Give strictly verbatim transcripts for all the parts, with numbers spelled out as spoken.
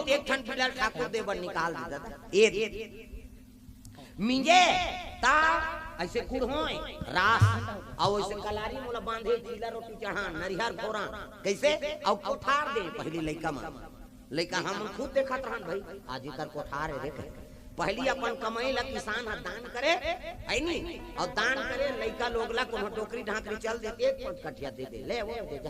एक ठन बिलर ठाकुर देवर निकाल दे दादा। ए मिंजे ता ऐसे कुड़होय रास, अउ ऐसे कलारी मोला बांधे जीला रोटी चढ़ा नरिहर फोरा। कैसे? अउ कोठार दे पहली लइका मन। लइका हमन खुद देखत रहन भाई, आज इकर कोठार हे देख। पहली अपन कमाई ला किसान ह दान करे, है नी? अउ दान करे लइका लोग ला कोनो डोकरी ढाकरी चल देते, एक पाँच कठिया दे दे, ले वो दे जा।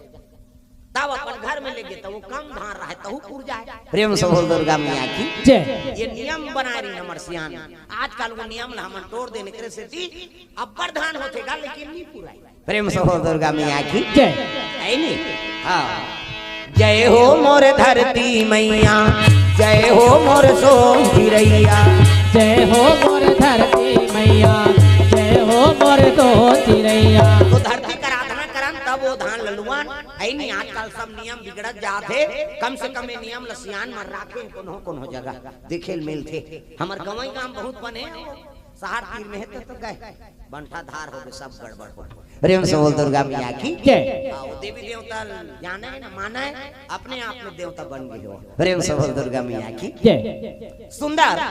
तब अपन घर में लेगे त वो कम धान रहे तहू पुर जाए। प्रेम से बोल दुर्गा मैया की। जय। ये नियम बनाए रही हमर सियान। आजकल वो नियम ला हमन तोड़ देने करे सेती अब्बड़ धान होथे गा लेकिन नी पुराई। प्रेम से बोल दुर्गा मैया की। जय। है नी? हाँ। जय हो मोर धरती मैया, जय हो मोर सोन चिरैया। जय हो मोर धरती मैया, जय हो मोर सोन चिरैया। तो धरती कर आराधना करन तब वो धान ललुआन। है नी, आजकल सब नियम बिगड़त जात हे। कम से कम ये नियम ल सियान मन राखे कोनो कोनो जगह देखे ल मिलथे। हमर गंवई गांव बहुत बने हे, शहर तीर में हे त, तो गए बंटा धार हो गए, सब गड़बड़ हो गए। प्रेम से बोल दुर्गा मैया की। जय। हाँ, वो देवी देवता जाने ना माने, अपने आप में देवता बन गए हो। प्रेम से बोल दुर्गा मैया की। जय। सुंदर।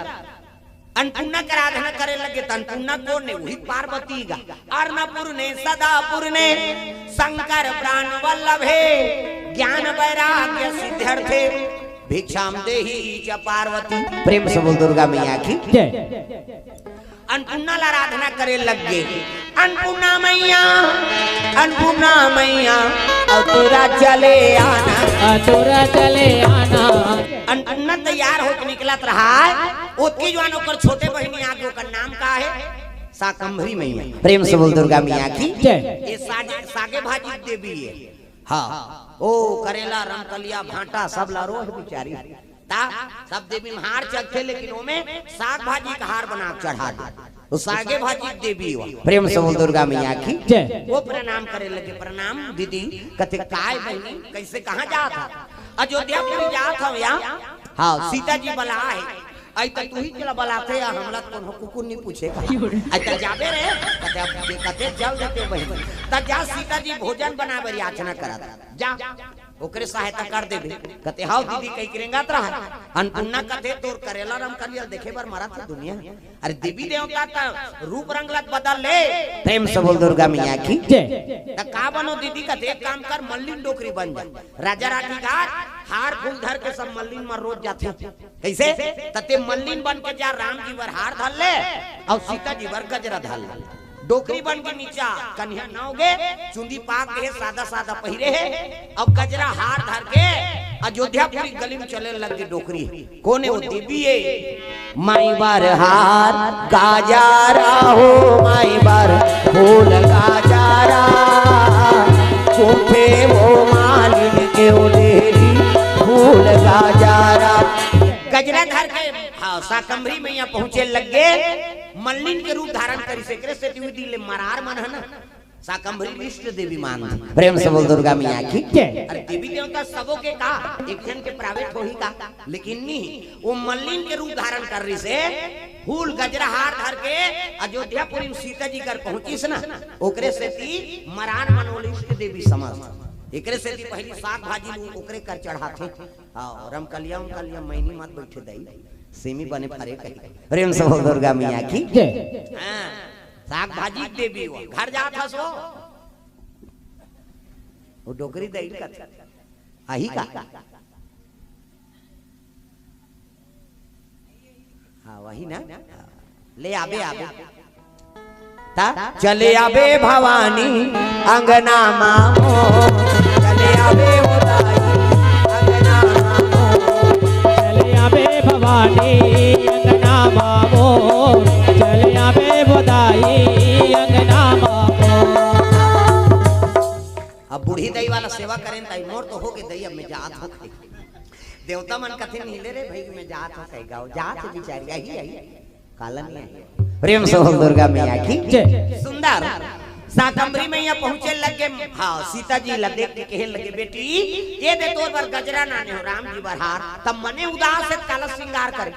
अन्नपूर्णा कर आराधना करे लगे त अन्नपूर्णा कोन हे? वही पार्वती गा। अन्नपूर्णे सदापूर्णे शंकर प्राण वल्लभे ज्ञान वैराग्य सिद्ध्यर्थे भिक्षाम देहि च पार्वती। प्रेम से बोल दुर्गा मैया की। जय। अन्नपूर्णा ला आराधना करे लग गे। अन्नपूर्णा मैया, अन्नपूर्णा मैया, अउ तोरा चले आना। अ, तोरा चले आना। अन्नपूर्णा तैयार होके निकलत रहा है, ओतकी जुवार ओकर छोटे बहिनी आगे, ओकर नाम का है? शाकंभरी मैया। प्रेम से बोल दुर्गा मैया की। जय। ये सागे, सागे भाजी देवी है। हाँ, ओ करेला, रमकलिया, भांटा सब ला रोह बिचारी। ता सब देवी में हार चघथे, लेकिन ओमे साग भाजी का हार बना के चढ़ा दे। तो सागे भाजी देवी हो। प्रेम से बोल दुर्गा मैया की। जय। वो प्रणाम करे लगे, "प्रणाम दीदी।" कथे, "काय बहिनी, कैसे, कहाँ जात हव?" "अयोध्यापुरी जात हव या।" "हाँ, सीता जी बला है।" "आई त तुही चला बलाथे या, हमला त कोनो कुकुर नहीं पूछे का।" "आई त जाबे रे।" कथे, "अब कथे चल देते बहिनी।" "त जा, सीता जी भोजन बना बर याचना करत, जा।" ओकरे सहायता कर देबे। कथे, "हव दीदी," कहिके रेंगत रहा। अन्नपूर्णा कथे, "तोर करेला रमकलिया देखे बर मरत हे दुनिया। अरे देवी देवता त रूप रंग लत बदल ले।" प्रेम से बोल दुर्गा मैया की। जय। "त का बनो दीदी?" कथे, "एक काम कर, मल्लिन डोकरी बन जा। राजा राठी घाट हार फूल धर के सब मल्लिन म रोज जाथे।" "कैसे?" "त ते मल्लिन बन के जा, राम जी बर हार धर ले अउ सीता जी बर गजरा धर ले।" डोकरी बन के नीचा कन्हैया नव गे, चुंदी पाक गे, सादा सादा पहिरे हे, अब गजरा हार धर के अयोध्यापुरी गली में चले लग गे डोकरी। कोन हे वो देवी हे? "माई बर हार गाजारा हो, माई बर फूल गाजारा, कोठे वो मालिन के ओ देवी फूल गाजारा।" गजरा धर के, हाँ, शाकंभरी मैया पहुंचे लग गे। मल्लिन के रूप धारण करिस, एकरे सेती उही दिन ले मरार मन ह ना शाकंभरी इष्ट देवी मान। प्रेम से बोल दुर्गा मैया की। जय। अरे देवी देवता सबो के का, एक झन के प्राइवेट होही का? लेकिन नहीं, वो मल्लिन के रूप धारण कर रहिस हे, फूल गजरा हार धर के अयोध्यापुरी में सीता जी कर पहुंचिस ना, ओकरे सेती मरार मन ओला इष्ट देवी समझ। एकरे सेती पहली साग भाजी ओकरे कर चढ़ाथे। हाँ, रमकलिया उमकलिया मैनी मत बैठे दई, सेमी बने फरे कही। प्रेम से बोल दुर्गा मैया की। जय। हाँ, साग भाजी देवी हो, घर जात हस वो। वो डोकरी दई कथे, आही का? हाँ, वही ना। ले आबे, आबे। ता चले आबे भवानी अंगना मा मोर, चले आबे ओ दाई अंगना मा मोर। चले आबे भवानी अंगना मा मोर, चले आबे ओ दाई अंगना मा मोर। अब बूढ़ी दाई वाला सेवा करें ताई, मोर तो होगे दाई, अब मैं जात हूँ। देवता मन कथे, "नीले रे भाई, मैं जात हूँ कई गाँव।" जात हे बिचारी, आही, आही। काला नहीं आही। प्रेम से बोल दुर्गा मैया की। जय। सुंदर। शाकंभरी मैया पहुंचे लग गे। हाँ, सीता जी ला देख के कहे लगे, "बेटी, ये दे तोर बर गजरा लाने हों, राम जी बर हार।" तब मने उदास हे, काला श्रृंगार करे।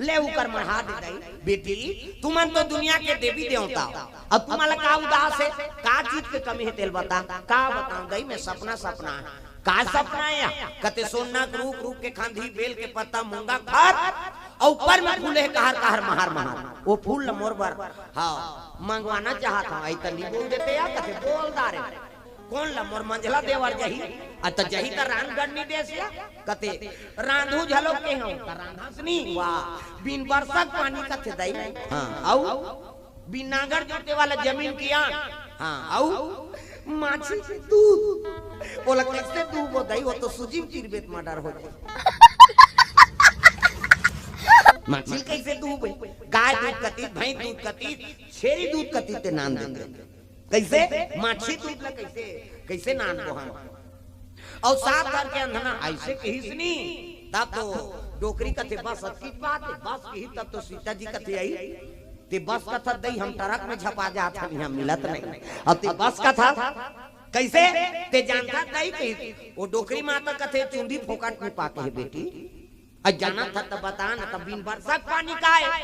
ले उकर मढ़ा दे दई, "बेटी, तुमन तो दुनिया के देवी देवता हो, अब तुम्हारा का उदास हे? का चीज के कमी हे तेला बता।" "का बताऊं दई, मैं सपना सपना हे।" का सपना आय? कथे सोना के रूख, रूख के खांधी, बेल के पत्ता, मूंगा खात, अउ ऊपर में फूले हे कहर कहर, महार महार। वो फूल ल मोर बर, हाँ, मंगवाना चाहत हंव। अइतन नइ बोल देते या, कथे बोल डारे। कोन ल? मोर मंझला देवर जही। अ त जही त रांध गढ़ नइ देस या, कथे रांधहूं घलो के हंव, त रांधस नइ। वाह, बिन बरसा के पानी कथे दई। हाँ, अउ बिन नांगर जोते वाला जमीन के अंद। हाँ, अउ माछी के दूध। ओला कइसे दूहबो दई? वो तो सूजी म चिरबे त मर्डर हो जाही। माछी ल कइसे दूहबे? गाय दूध कती, भैंस दूध कती, छेरी दूध कती ते नांद देते। कइसे? माछी दूध ला कइसे, कइसे नांदबो हम? अउ सात घर के अंधना अइसे कहिस नी, तब तो डोकरी कथे, "बस अतकी बात हे, बस," कही तब तो सीता जी कथे, "अई, ते बस कथस दई, हम ट्रक में झपा जात हन, इहां मिलत नइ। अब ते बस कथस, कइसे? ते जानथस दई," कही। वो डोकरी माता कथे, "चुंदी फोकट में पाके हे बेटी, अ जानथस त बता न, त बिन बरसा के पानी काय?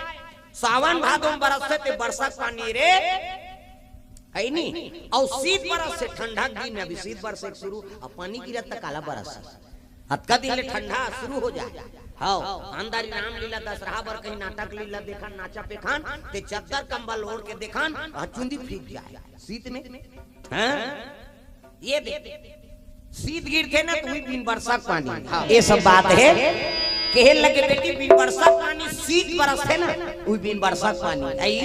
सावन भादो म बरसथे ते बरसा के पानी रे, हे नी? अउ शीत बरसथे, ठंडा के दिन में, अभी शीत बरसे के शुरू, अब पानी गिरत त काला बरसही? अतका दिन ले ठंडा शुरू हो जाय।" हव, अंधारी रामलीला, दशहरा बर कहीं नाटक लीला देखन, नाचा पेखन, ते चद्दर कंबल ओढ़ के देखन, अउ चुंदी फीक जाय शीत में। हाँ? ये दे, शीत गिरथे ना, त उही बिन बरसा के पानी। हाँ, ये सब बात हे। कहे लगे, "बेटी, बिन बरसा के पानी शीत बरसथे ना, उही बिन बरसा के पानी।" अई,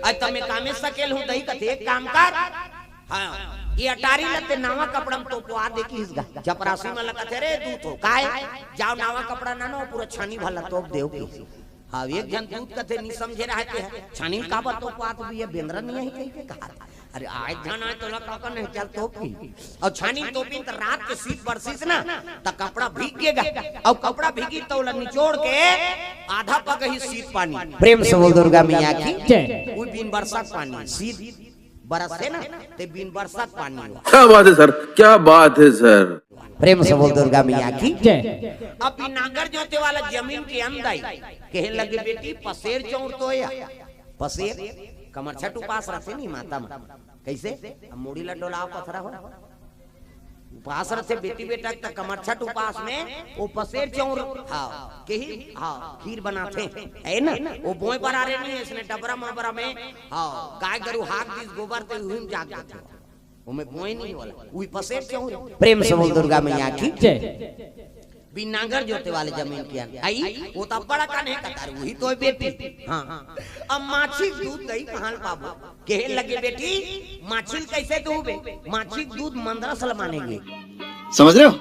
अ त मैं कामे सकेल हंव दई, कथे, "एक काम कर, हाँ, ये अटारी ल ते नवा कपड़ा म तोपवा दे," कहिस गा। चपरासी मन ल कथे, "रे, दू ठो, काय? जाव नवा कपड़ा नानो, पूरा छानी भर ल तोप देव," कहिस। हाँ, एक झन दूध कथे नइ समझे रहय ते ह, "छानी काबर तोपवात हस, ये बेंदरा नइ आही?" कहिके कहा। अरे, आय झन आय तोला का करना हे, चल तोप कही। अउ छानी तोपिन त रात के शीत बरसिस ना, त कपड़ा भीग गे गा। अउ कपड़ा भीगिस त ओला निचोड़ के आधा पगही शीत पानी। प्रेम से बोल दुर्गा मैया की जय। उही बिन बरसा के पानी, शीत बरसथे ना, ते बिन बरसा के पानी हो। क्या बात है सर, क्या बात है सर। प्रेम से बोल दुर्गा मैया की जय। अब बिन नांगर जोते वाला जमीन के अंद अई, कहे लगे, "बेटी, पसेर चौंर तो या।" पसेर, कमरछट उपास रथे नी माता मन। कइसे? अब मुड़ी ला डोलाव पथरा हो। उपास रथे बेटी बेटा के, त कमरछट उपास में वो पसेर चौंर, हाँ, कही, हाँ, खीर बनाथे, हे ना? वो बोय बर आरे नइ, अइसने डबरा मबरा में, हाँ, गाय गरू हाग दिस गोबर, ते उही म जाग जाथे। ओमे बोय नइ होला, उही पसेर चौंर। प्रेम से बोल दुर्गा मैया की जय। बिन नांगर जोते वाले जमीन के अंद अई, वो त बड़ा कन हे कतार, उही तो हे बेटी। हाँ, अब माछी के दूध दई कहाँ ल पाबो? कहे लगे, "बेटी, माछी ल कइसे दूहबे? माछी के दूध मंदरस ल मानेंगे।" समझ रहे हो?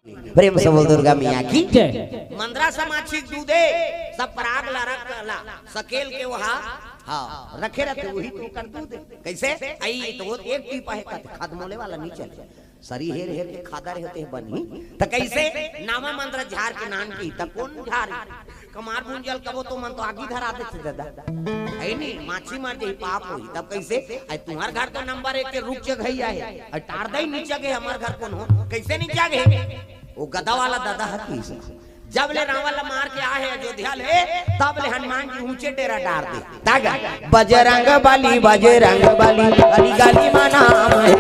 प्रेम से बोल दुर्गा मैया की जय। मंदरस माछी के दूध हे, सब पराग ला रख ला, सकेल के वहा, हाँ, रखे रथे, उही तो ओकर दूध हे। कइसे? अई त वो एक टीपा हे, कथे, खदमोले वाला नइ चले। सरी हेर हेर के खादा रहे होते हे बनी। त कइसे? नवा मंदरस झार के नान की, त कोन झार? कमार बुंजल कबो तो मन तो आगी धरा देथे दादा। हे नी, माछी मर जाही, पाप होही। तब कइसे? अई तुंहर घर तो नंबर एक के रुख चघइया हे। अई टार दई नीचा गे, हमर घर कोन हो? कइसे नीचा गे? वो गदा वाला दादा ह कइसे? जब ले रावण ला मार के आए हे अयोध्या ले, तब ले हनुमान जी ऊंचे डेरा डार दे। तागा, "बजरंग बली, बजरंग बली, गली गली मा नाम हे।"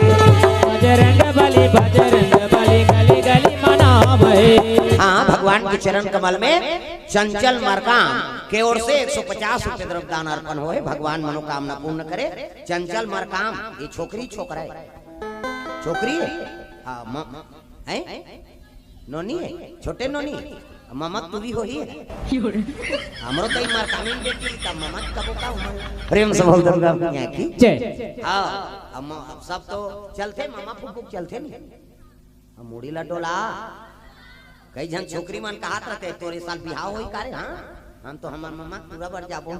बजरंग बली, बजरंग बली, गली गली मा नाम हे। हाँ, भगवान के चरण कमल में चंचल मरकाम के ओर से एक सौ पचास रुपए द्रव्य दान अर्पण होय हे। भगवान मनोकामना पूर्ण करे। चंचल मरकाम, ये छोकरी छोकरा हे? छोकरी हे? हाँ, म-, हैं? नोनी हे? छोटे नोनी? ममक तुरी होही हे? हमरो तो ई मरकामिन बेटी, त ममक कबो का उमर। प्रेम से बोल दुर्गा मैया की जय। हाँ, अब म-, अब सब तो चलथे, ममा फुफुक चलथे नी। अब मुड़ी ला डोला। कई झन छोकरी मन कहत रथे, "तोरे साल बिहाव होही का रे?" हाँ, हम तो हमर ममा टूरा बर जाबो।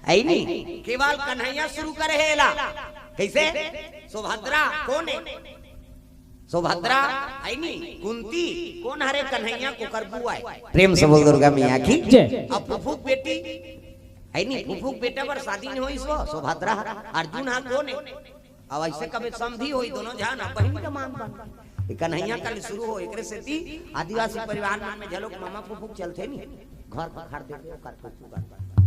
अई नी, केवल कन्हैया शुरू करे हे एला। कइसे? सुभद्रा कोन हे? सुभद्रा, अई नी, कुंती कोन हरे? कन्हैया कोकर बुआ हे। प्रेम से बोल दुर्गा मैया की जय। अब फुफुक बेटी, अई नी, फुफुक बेटा बर शादी नइ होइस वो, सुभद्रा। अर्जुन हा कोन हे? अब अइसे कबे समधी होही दोनों झन, अब बहिनी के मान बन। ये कन्हैया कल शुरू हो, एकरे सेती आदिवासी परिवार मन में घलोक ममा फुफुक चलथे नी, घर पखार देथे, ओकर फुफुक कर।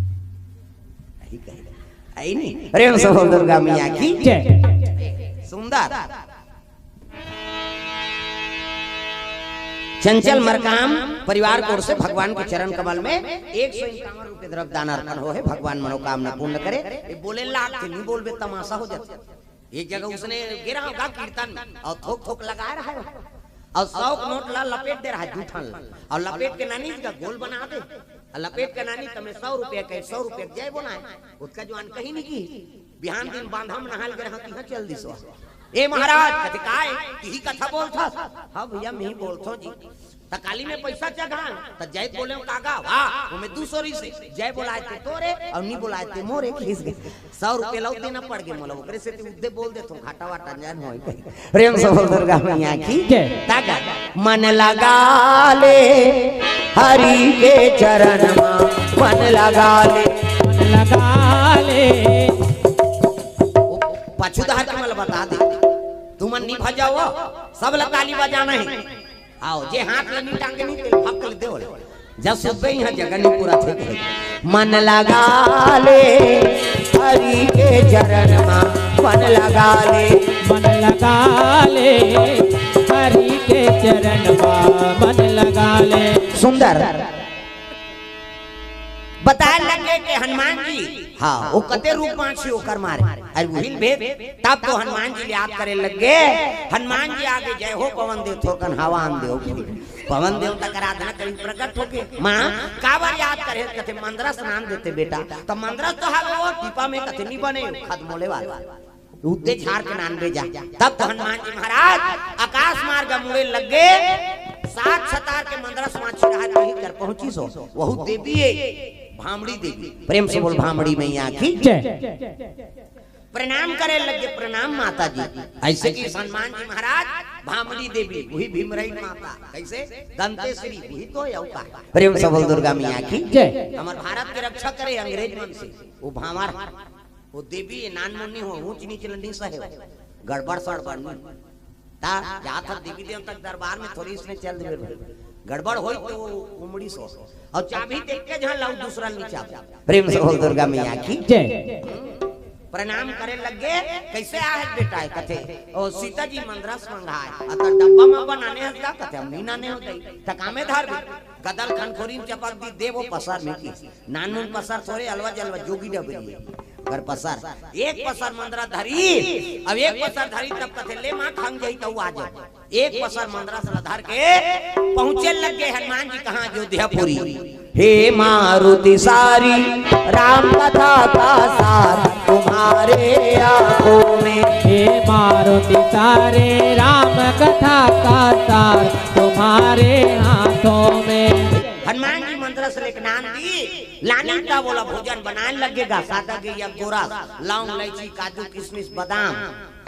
यही कहे। अई नी, प्रेम से बोल दुर्गा मैया की जय। सुंदर। चंचल मरकाम परिवार की ओर से भगवान के चरण कमल में एक सौ इक्यावन रुपये द्रव्य दान अर्पण हो है। भगवान मनोकामना पूर्ण करे। ये बोले लाग के नहीं बोलबे, तमाशा हो जाता। एक जगह उसने गिरा होगा कीर्तन में और थोक थोक लगा रहा है और सौ के नोट ला लपेट दे रहा है, दू ठन ला, और लपेट के नानी जी का गोल बना दे, और लपेट के नानी तमें सौ रुपया के, सौ रुपया के जय बोला है। उसका जो अनकही नहीं की, बिहान दिन बांधा में नहाल गिरा, तिहा चल दिसो। ए महाराज, कथे काय, तिही कथा बोलथस? हाँ भैया, मैं ही बोलथो जी। त काली में पैसा चघान, त जय बोले कागा, वाह, ओमे दू सौ रिसे, जय बोलाए ते तोरे, और नी बोलाए ते मोरे, खींच गए। सौ रुपये लौट देना पड़ गए मोला, ओकरे से ते उद्दे बोल देथो, घाटा वाटा जान होई कहीं। प्रेम से बोल दुर्गा मैया की। जय। तागा, मन लगा ले हरि के चरण मा, मन लगा ले। मन लगा ले। पाछू धार के मला बता दे, तुमन नी भजाओ, सब ला ताली बजाना है। आओ, जे हाथ ले नी टांगे नी, तेल फक ले देवल। जब सुबह यहाँ जगह नहीं पूरा थे। मन लगा ले हरि के चरण मा, मन लगा ले। मन लगा ले हरि के चरण मा, मन लगा ले। सुंदर। बताए लगे कि हनुमान जी, हाँ, वो कते रूप पांच से ओकर मारे। अरे वही भेद, तब तो हनुमान जी याद करे लगे। हनुमान जी आगे, जय हो पवन देव, थोकन हवा आन देव। पवन देव तक आराधना करी प्रकट होके, माँ, काबर याद करे? कथे, मंदरा स्नान देते बेटा, तो मंदरा तो हवे वो टीपा में कथे नहीं बने, खत मोले वाला। उद्दे झार के नान बेजा। तब तो हनुमान जी महाराज आकाश मार्ग मुड़े लगे, सात छतार के मंदरा समाज रहा, कहीं कर पहुंची सो, वहू देवी है, भामड़ी देवी। प्रेम से बोल, भामड़ी मैया की। जय। प्रणाम करे लगे, प्रणाम माता जी। ऐसे कि हनुमान जी महाराज, भामड़ी देवी, वही भीमराई माता, कैसे? दंतेश्वरी, वही तो है अवतार। प्रेम से बोल दुर्गा मैया की। जय। हमारे भारत के रक्षा करे अंग्रेज मन से, वो भांवर, वो देवी नान मुन्नी हो, ऊंच नीच ल नी सहे, गड़बड़ सड़बड़ नी। ता जात हर देवी देवता के दरबार में थोड़ी इसने चल देवे। गड़बड़ होई तो वो उमड़ी सो। और चाबी देख के जहाँ लाऊ दूसरा नी चाबी। प्रेम से बोल दुर्गा मैया की। जय। प्रणाम करे लगे, कैसे आहे बेटा है? कथे, ओ सीता जी मंदरस मंगाए, अत डब्बा में बनाने हस का? कथे, हम नी नाने हो दई। त कामे धार भी, गदल खनखोरी में चपक दी, देवो पसर में की। नानमुन पसर थोरे, अलवा जलवा जोगी डबरी है। कर पसर, एक पसर मंदरा धरी, अब एक पसर धरी तब कथे, ले माँ खंग जाई तऊ आ जाए। एक पसर मंदरा से धर के पहुंचे लगे हनुमान जी कहाँ? अयोध्यापुरी। हे मारुति सारी राम कथा का सार तुम्हारे आंखों में। हे मारुति सारे राम कथा का सार तुम्हारे हाथों में। हनुमान जी मंदरस लेके नान दी, लानी का बोला भोजन बनाए लगेगा, सादा गैया गोरस, लौंग, इलायची, काजू, किशमिश, बादाम,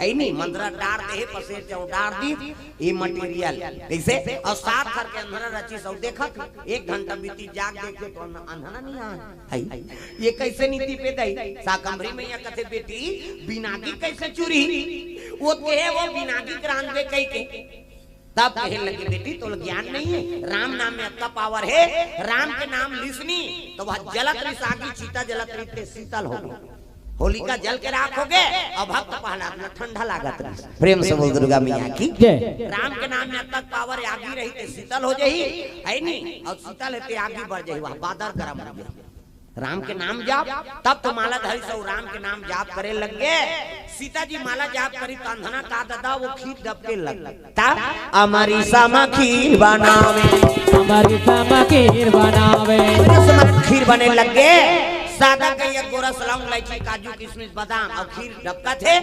है नी, मंदरा डार दे, पसेर चौ डार दी, ये मटेरियल, कैसे? और सात घर के अंधरा रची सब देखत, एक घंटा बीती जाग देखे तो अंध-, अंधरा नहीं आए। है, ये कैसे नीति पे दई? साकंभरी मैया कथे, बेटी, बिनागी कैसे चुरी? वो कहे, वो बिनागी के रांधे कई के। तब कहे लगे, बेटी, तोला ज्ञान नहीं है, राम नाम में अतका पावर है, राम के नाम लिसनी, तो वह जलत रिस आगी, चिता जलत रिस ते शीतल हो गई। होलिका जल के राख हो गए, और भक्त प्रहलाद में ठंडा लागत रही। प्रेम से बोल दुर्गा मैया की। जय। राम के नाम में अतक पावर आगी रही ते शीतल हो जाही, है नी? और शीतल है ते आगी बढ़ जाही, वह बादर गरम हो गया। राम के नाम जाप, तब तो माला धरी सब राम के नाम जाप करे लग गए। सीता जी माला जाप करी तो अंधना का ददा वो खीर डबके लग गए। ता अमरी समा खीर बनावे। अमरी समा खीर बनावे। अमरी समा खीर बने लग गए। सादा के एक गोरस लौंग, इलायची, काजू, किशमिश, बादाम और खीर डबका थे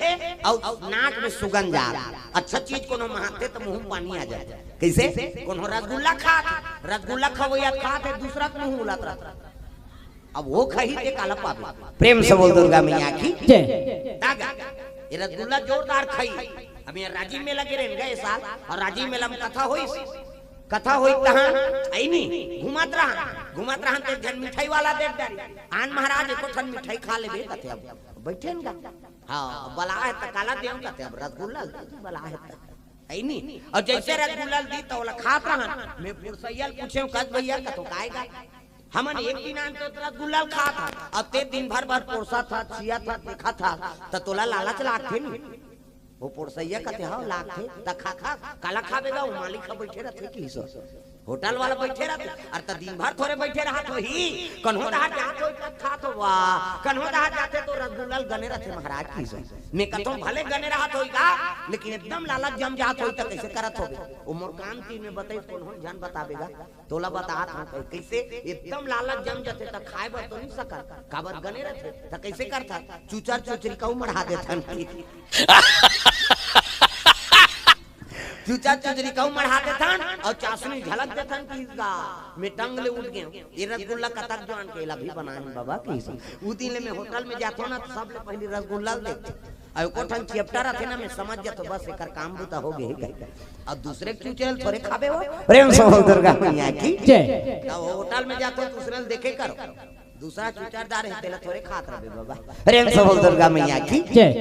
और नाक में सुगंध जा रहा। अच्छा चीज कोनो महाते तो मुंह में पानी आ जाए। कैसे? कोनो रसगुल्ला खात, रसगुल्ला खवैया खात है, दूसरा के मुंह उलात रहता। अब वो खही ते काला पावे। प्रेम से बोल दुर्गा मैया की। जय। तागा, ये रसगुल्ला जोरदार खई। अब ये राजीव मेला के रेन गए साल, और राजीव मेला में कथा होई, कथा होई तहाँ, आई नी, घुमत रहा, घुमत रहा ते जन मिठाई वाला देख डारी। आन महाराज एको ठन मिठाई खा लेबे कथे अब, बैठे न गा। हाँ, बला है त काला देव कथे अब रसगुल्ला बला है त। है नी? और जैसे रसगुल्ला दी तो ओला खात रहन, मैं पुरसैया ल पूछे हूँ, "कस भैया, कतो काय गा?" हमन एक दिन आन तो रसगुल्ला ल खात हा, अब ते दिन भर भर पोरसा था, छिया था, देखा था, त तोला लालच लागथे नी। वो पोरसइया कथे, "हव, लागथे, त खा, खा।" "काला खाबे गा?" वो मालिक ह बइठे रथे किहिस। होटल वाला बइठे रथे, अरे त दिन भर थोरे बइठे रहत होही, कन्हो डहर जात होही त खात होही, कन्हो डहर जाथे त रसगुल्ला ल गने रथे महाराज किहिस। मैं कथों भले गने रहत होही गा, लेकिन एकदम लालच जम जात होही त कइसे करत होबे? वो मोर कान तीर में बतइस, कोनो झन बताबे गा। तोला बतात हंव कइसे, एकदम लालच जम जाथे त खाय बर तो नइ सकन, काबर गने रथे, त कइसे करथन? चुचर चुचरी कहूं मढ़ा देथन। चुचर चुचरी कहूं मढ़ा देथन अउ चासनी झलक देथन किहिस गा। मैं टंग ले उठ गेंव, ये रसगुल्ला कतक जुवान के, एला भी बनाए हन बाबा किहिस। उ दिन ले मैं होटल में जाथों ना, त सबले पहिली रसगुल्ला ल देखथों। अउ एको ठन चेपटा रथे ना, मैं समझ जाथों, बस एकर काम बुता हो गे हे कहिके। अउ दूसरे के चुचरे ल थोरे खाबे वो। प्रेम से बोल दुर्गा मैया की जय। त होटल में जाथों, दूसरे ल देखे करो, दूसरा चुचरदार हे, तेला थोरे खात रहबे बाबा। प्रेम से बोल दुर्गा मैया की जय।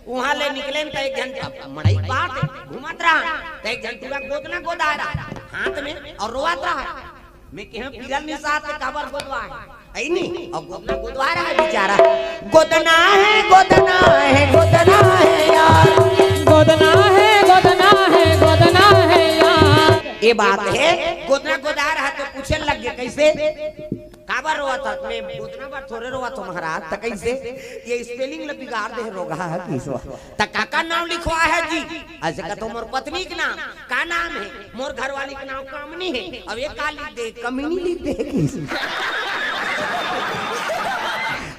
उहां ले निकलेन त एक झन मड़ई बात घूमत रहा, त एक झन टूरा गोदना गोदाय रहा हाथ में अउ रोवत रहा। मैं केहेंव पीरा ल निसात हे, काबर गोदवाय हे? अइ नी, अउ गोदना गोदवाय रहा हे बिचारा। गोदना हे, गोदना हे, गोदना हे यार। गोदना हे, गोदना हे, गोदना हे यार। ये बात हे, गोदना गोदाय रहा त पूछे लग गे, कइसे? काबर रोवत हस? मैं गोदना बर थोरे रोवत हंव महाराज। त कइसे? ये spelling ल बिगाड़ दे हे रोगहा ह किहिस। त काकर नांव लिखवाय हस जी? अइसे कथों मोर पत्नी के नांव। का नांव हे? मोर घरवाली के नांव कामनी हे। अब ये का लिख दे? कमीनी लिख दे किहिस।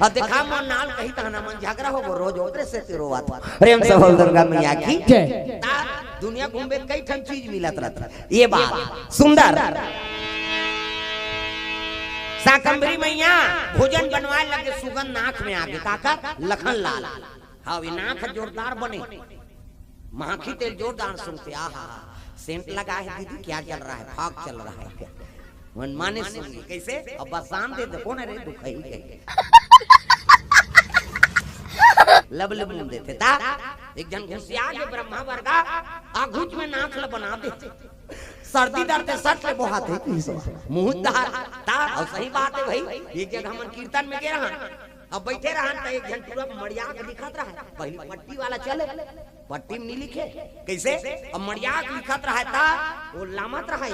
अब देखा मोर नांव ल कही त हमन झगरा होबो, रोज ओकरे सेती रोवत हंव। प्रेम से बोल दुर्गा मैया की जय। त दुनिया घूमबे त कई ठन चीज मिलत रथे। ये बात सुंदर। शाकंभरी मैया भोजन बनवाय लगे, सुगंध नाक में आगे, काकर? लखन लाल। हव, ये नाक जोरदार बने, माखी तेल जोरदार सूंघथे। आहा, सेंट लगा है दीदी, क्या चल रहा है? फाग चल रहा है क्या? मन माने सूंघ गे, कइसे? अब बसान दे दे, कोन रे दुखही कहिके। लब लब मुंह देथे ता। एक झन घुसिया गे ब्रह्मा बरगा, आघुच में नाक ल बना दे। सर्दी डरथे सट ले बोहाथे। मुंह दहार ता, अउ सही बात हे भई। एक जगह हमन कीर्तन में गे रहन, अब बइठे रहन त एक झन टूरा मड़िया के दिखत रहय, पहिली पट्टी वाला चले, पट्टी में नइ लिखे, कइसे? अब मड़िया के लिखत रहय त वो लामत रहय,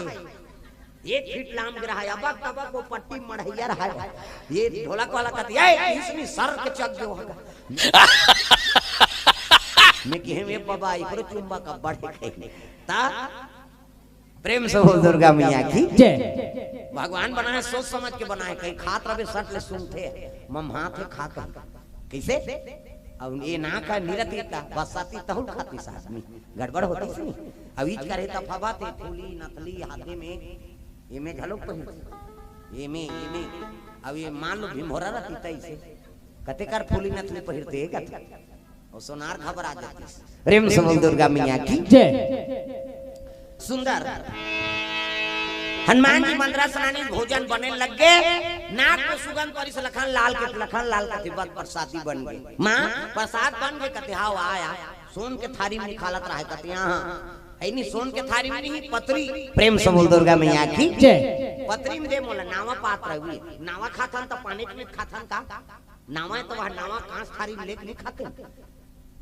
एक फीट लाम गे रहय, अबक तबक वो पट्टी मढ़इया रहय, ये ढोलक वाला कथे, "ए, इसनी सर के चक जो होगा।" मैं केहेंव, "ए बाबा, एकरो चुंबक अब्बड़ हे कहिके।" त प्रेम से बोल दुर्गा मैया की जय। भगवान बनाय, सोच समझ के बनाय, कहीं खात रहबे सट ले सूंघथे, मम्हाथे खात हे। कइसे? अब ये नाक ह निरत इता, बस्साती तहू ल खातिस आदमी, गड़बड़ होतिस नहीं। अब इच करे त फबाथे, फूली, नथली, हाथे में, एमे घलो पहिर, एमे, एमे, अब ये मान लो भीमभोरा रहती त अइसे, कते कर फूली नथली पहिरते, कते। अउ सोनार घबरा जातिस। प्रेम से बोल दुर्गा मैया की जय। सुंदर। हनुमान जी मंदरा स्नानी, भोजन बने लग गे, नाक में सुगंध परिस लखन लाल के, लखन लाल कथे, "बस प्रसादी बन गे।" माँ, प्रसाद बन गे कथे, "हव, आय, आय।" सोन के थारी में निकालत रहय कथे, "हाँ, हाँ।" अइ नी, सोन के थारी में नहीं, पतरी। प्रेम से बोल दुर्गा मैया की जय। पतरी में दे मोला, नावा पात रहय, नावा खाथन त पानेच में खाथन का? नावा हे त वो नावा कांस थारी में लेके नइ खाते।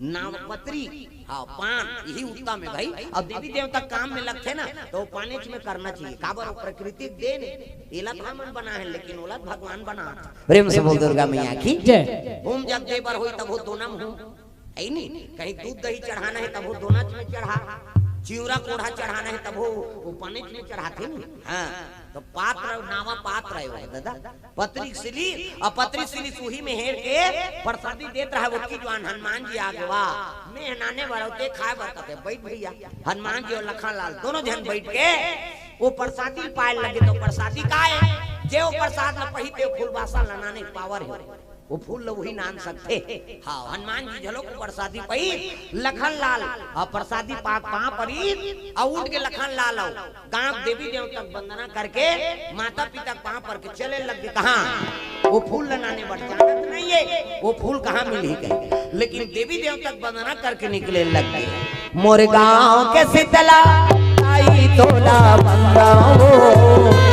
नावा पतरी, हाँ, पान, इही उत्तम हे भई। अब देवी देवता काम में लगथे ना, त वो पानेच में करना चाहिए। काबर वो प्रकृति के देन हे, एला त हमन बनाए हन, लेकिन ओला त भगवान बनाथे। प्रेम से बोल दुर्गा मैया की जय। होम जग दे बर होही तभो दोना में होम, हे नी? कहीं दूध दही चढ़ाना हे तभो दोना में चढ़ा, चिउरा कोढ़ा चढ़ाना हे तभो वो पानेच में चढ़ाथे नी। हाँ, त पात्र, नावा पात्र हे वो, दादा। पतरी सिली, अउ पतरी सिली सुही में हेर के प्रसादी देत रहय, ओतकी जुवार हनुमान जी आगे, "वाह, मैं नाने बर अउ ते खाय बर," कथे, "बइठ भइया।" हनुमान जी अउ लखन लाल दोनों झन बइठ के वो प्रसादी पाय लगे, त प्रसादी काय हे? जे वो प्रसाद ल पही ते फूल बासन ल नाने के पावर हे, वो फूल ल उही नान सकथे। हाँ, हनुमान जी घलो वो प्रसादी पही, लखन लाल अउ प्रसादी पाके पाँव परी, अउ उठ के लखन लाल अउ गांव देवी देवता के वंदना करके, माता पिता के पांव पर के चले लग गे। कहाँ? वो फूल ल नाने बर जानत नहीं हे, वो फूल कहाँ मिलही कहिके, लेकिन देवी देवता के वंदना करके निकले लग गे। मोर गांव के शीतला ताई तोला वंदन हो,